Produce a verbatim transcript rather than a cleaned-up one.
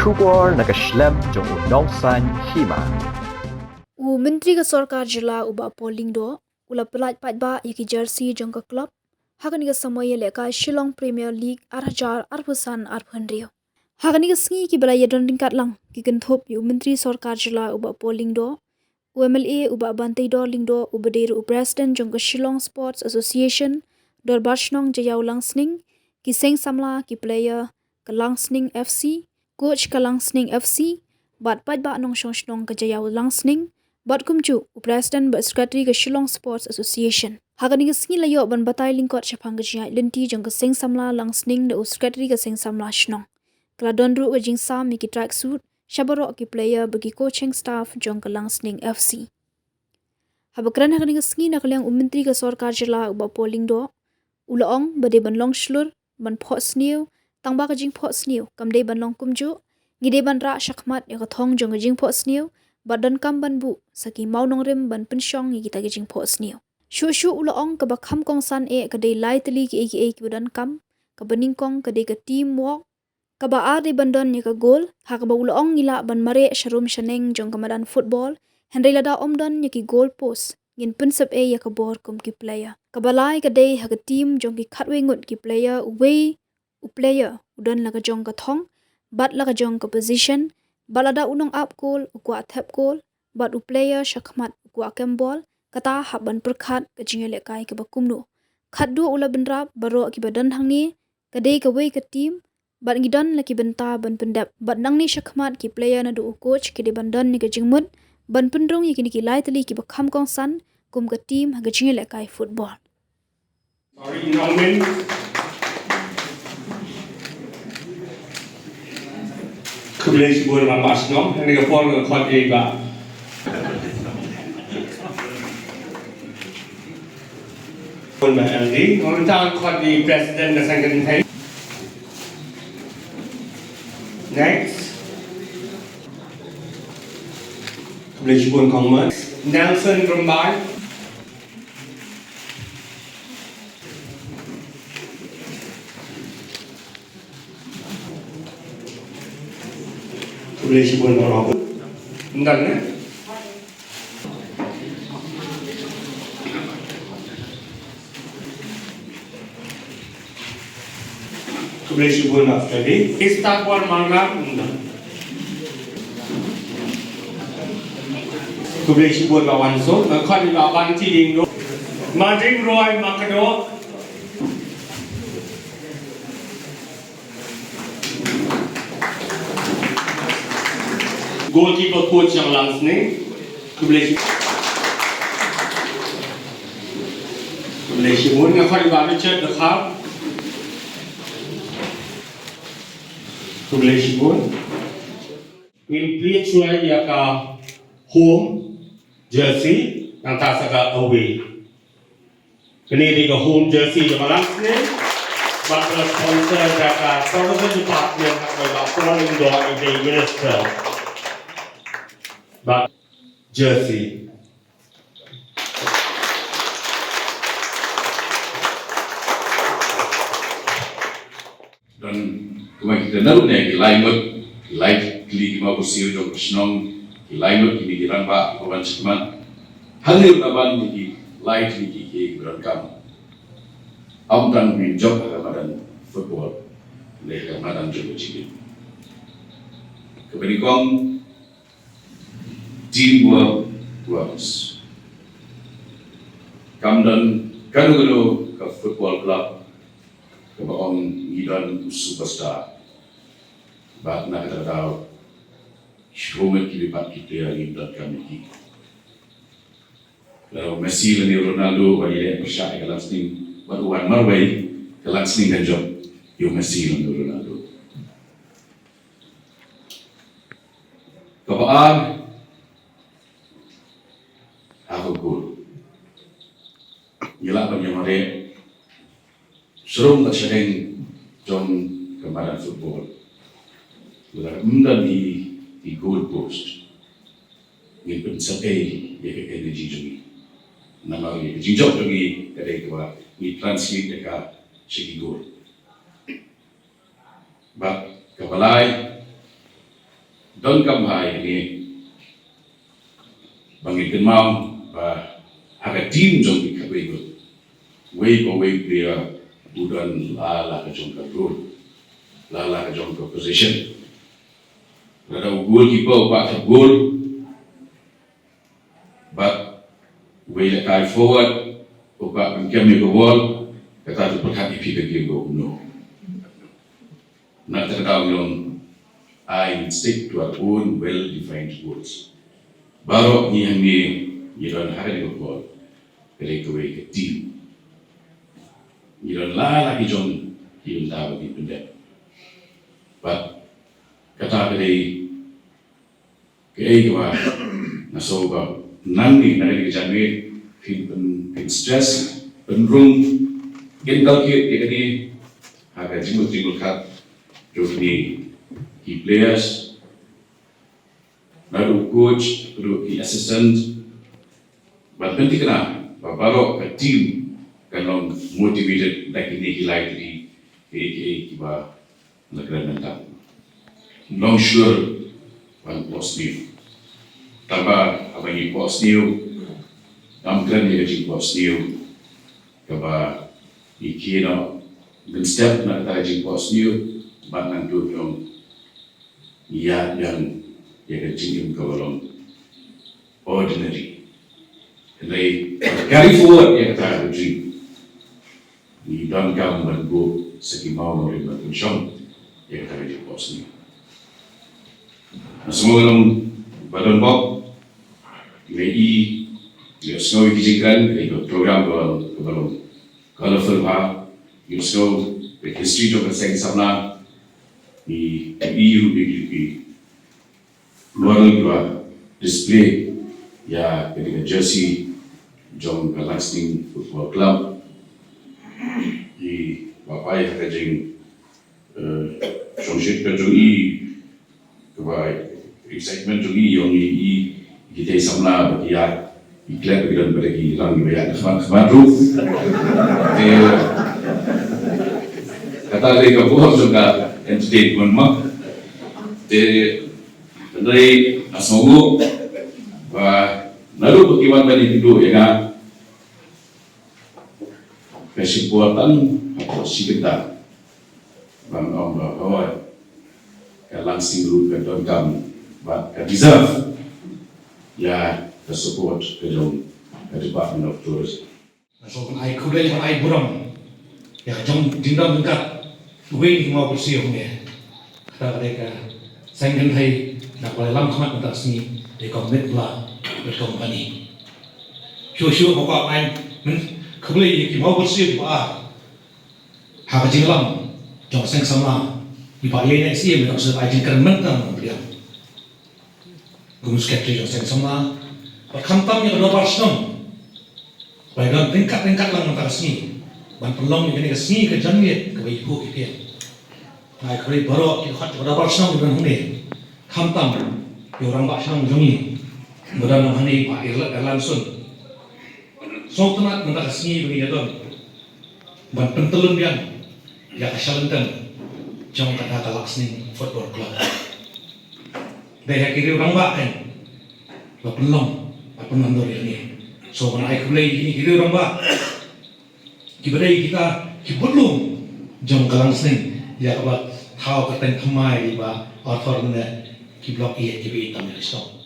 Khubor na ka shlem jong u nongsan hima. U Myntri ka Sorkar Jylla u Bah Paul Lyngdoh u la pyllait paidbah ïa ki jersey jong ka club ha kane ka samoi ïalehkai Shillong Premier League ar hajar arphew san arphew hynriew. Ha kane ka sngi kiba la ïadon ryngkat lang ki kynthup ïa u Myntri Sorkar Jylla u Bah Paul Lyngdoh, u M L A u Bah Banteidor Lyngdoh uba dei ruh u President jong ka Shillong Sports Association, Dorbar Shnong Jaïaw Langsning, ki seng samla, ki player ka Langsning F C, coach ka Langsning F C, bad paidbah nongshong shnong ka Jaïaw Langsning, bad kumjuh u President bad Secretary ka Shillong Sports Association. Ha kane ka sngi la ïoh ban batai lyngkot shaphang ka jingïaid lynti jong ka seng samla Langsning da u Secretary ka seng samla shnong. Ka la don ruh ka jingsam ïa ki tracksuit sha baroh ki player bad ki coaching staff jong ka Langsning F C. Haba kren ha kane ka sngi na ka liang u Myntri ka Sorkar Jylla u Bah Paul Lyngdoh u la ong ba dei ban long shlur ban phohsniew, tang ba ka jingphohsniew kam dei ban long kumjuh, ngi dei ban rah shakhmat ïa ka thong jong ka jingphohsniew bad donkam ban buh sa ki mawnongrim ban pynshong ïa kita ki jingphohsniew. Shuh shuh u la ong kaba kham kongsan eh ka dei lai tylli kiei kiei kiba donkam, kaba nyngkong ka dei ka teamwork, kaba ar dei ban don ïa ka goal, ha kaba u la ong ngi lah ban mareh sharum shaneng jong ka madan football, hynrei lada ym don ïa ki goal post ngin pynsep ei ïa ka bor kum ki player. Kaba lai ka dei ha ka team jong ki khatwei ngut ki player, uwei u player u don la ka jong ka thong bad la ka jong ka position, bad lada u nongap goal u kwah thep goal bad u player shakhmat u kwah kem bol, kata hap ban pyrkhat ka jingïalehkai kaba kumno. Khatduh u la bynrap baroh kiba don hangne ka dei kawei ka team bad ngi don la ki bynta ban pyndep, bad nangne shakhmat ki player naduh u coach ki dei ban don ïa ka jingmut ban pynrung ïa kine ki lai tylli kiba kham kongsan kum ka team ha ka jingïalehkai football. Sorry, Nongmin. Khublei shibun Rangbah Shnong, hangne ka por nga khot ïa i Bah. Bun Bah L D, nga khot ïa i President ka Seng Kynthei. Next. Khublei shibun Kong Mut. Nelson Rymbai. Khublei shibun Bah Robert. Ym don ne? Khublei shibun Bah Freddy. Ista Bor Mangam. Khublei shibun Bah Wanso. Nga khot ïa i Bah Banti Ding Ro. Mading Roy Makado. Goalkeeper coach jong Langsning. Khublei shibun. Khublei shibun, nga khot ïa i Bah Richard Dkhar. Khublei shibun. Ngin plie shuwa ïa ka home jersey, nangta sa ka away. Kane dei ka home jersey jong ka Langsning. Bad ka sponsor da ka tourism department, ha kaba Bah Paul Lyngdoh i dei minister. Bad jersey. Don kumba kita naduh ne ki lai ngut, ki lai tylli ki mawbyrsiew jong ka shnong, ki lai ngut kine ki rangbah kiba wan shakhmat. Hangne ruh la ban ïa ki lai tylli ki kiei kiba donkam. Ym tang ban jop ha ka madan football, hynrei ha ka madan jong ka jingim. Kaba nyngkong, teamwork works. Kam don kano kano ka football club kaba ong ngi don u superstar. Bad na kata ka daw, shuh ngut ki dei pat ki player ngim donkam ïa ki. Lada u Messi lane u Ronaldo u wan ïaleh pyrshah ïa ka Langsning bad u wan marwei, ka Langsning kan jop ïa u Messi lane u Ronaldo. Kaba ar, ha ka goal. Ngi lah ban ïa mareh sharum bad shadeng jong ka madan football. Lada ym don i, i goal post, ngin pynsep ei ïa ka energy jong ngi. Namar ïa ka jingjop jong ngi ka dei kaba ngi translate ïa ka sha ki goal. Bad kaba lai, Donkam bha ïa kane ba ngin kynmaw ba ha ka team jong ki khatwei ngut, wei pa wei player u don la la ka jong ka role, la la ka jong ka position. Lada u goalkeeper u kwah thep goal, bad wei lehkai forward u kwah pynkem ïa ka ball, kata to pyrkhat ïa phi ka game ba kumno. Na kata ka daw ngi long, I will stick to our own well defined goals. Baroh ngi hangne ngi don ha kane ka ball, ka dei kawei ka team. Ngi don la la ki jong ki bynta ba ngi pyndep. Bad kata ka dei kaei kaba nga sngew ba nangne na kane ka janmiet phin pyn, phin stress, pynrung, inculcate ïa kane ha ka jingmut jingpyrkhat jong kine ki players, naduh coach haduh ki assistant, ban pynthikna ba baroh ka team kan long motivated da kine ki lai tylli kiei kiei kiba la kren mynta. Long sure ban pohsniew. Tangba haba ngi pohsniew, ngam kren ïa ka jingpohsniew kaba ngi khie noh mynstep na kata ka jingpohsniew, bad nangta ngi ïa biang ïa ka jingim kaba long ordinary. Hynrei carry forward ïa kata ka dream. Ngi donkam ban buh sa ki mawnongrim ban pynshong ïa kata ka jingpohsniew. Nga sngew ka long ba don bok, ngi i, ngi sngew ïa ki jingkren, ïa ka program kaba long, kaba long colorful bha, ngi sngew ïa ka history jong ka seng samla, ngi i ruh ïa ki Luar ngi ba display ïa ka dei ka jersey jong ka Langsning Football Club. I ba pai ha ka jing, eh, shongshit ka jong i, kaba excitement jong i, ïong i, i kita i samla ba ki ïa i klet ki don ba ki rang ba ïa khmat khmat ruh. Te kata dei ka buh jong ka entertainment ma. Te Hynrei nga sngewnguh ba naduh ba ki wan ban ïakynduh ïa nga, ka shim por tang hapoh shi kynta ban ong ba hooid, ka Langsning ruh ka donkam bad ka deserve ïa ka support ka jong ka Department of Tourism. Nga sngewbha ban ai khublei, ban ai burom ïa ka jong jingdon ryngkat uwei na ki mawbyrsiew hangne. Kata ka dei ka seng kynthei na ka Balang Khmat mynta ka sngi, dei ka Mitbla Company. Shuh shuh nga kwah ban ai khublei ïa ki mawbyrsiew kiba ar ha ka jingïalam jong ka seng samla, kiba ïa ïa siem ïa ka seng ai jingkyrmen tang pdiang. Kum u secretary jong seng samla, bad khamtam ïa ka dorbar shnong ba ïa don ryngkat ryngkat lang mynta ka sngi ban pynlong ïa kane ka sngi ka janmiet kaba ïeit ïa phi. Nga ai khublei baroh ki dkhot jong ka dorbar shnong kiba don hangne, khamtam ïa u rangbah shnong jong ngi ba don hangne, Bah Erla, Erlanson. Sngewtynnat mynta ka sngi ba ngi ïa don ban pyntyllun biang ïa ka shalynter jong kata ka Langsning Football Club. Dei ha ki riew rangbah kein ba pynlong, ba pynlong dur ïa ngi. So, nga ai khublei ïa ki riew rangbah kiba dei kita ki budlum jong ka Langsning, ïa kaba thaw kyrteng thymmai ba Arthur ne ki block ïa kiba itam ïa ka shnong.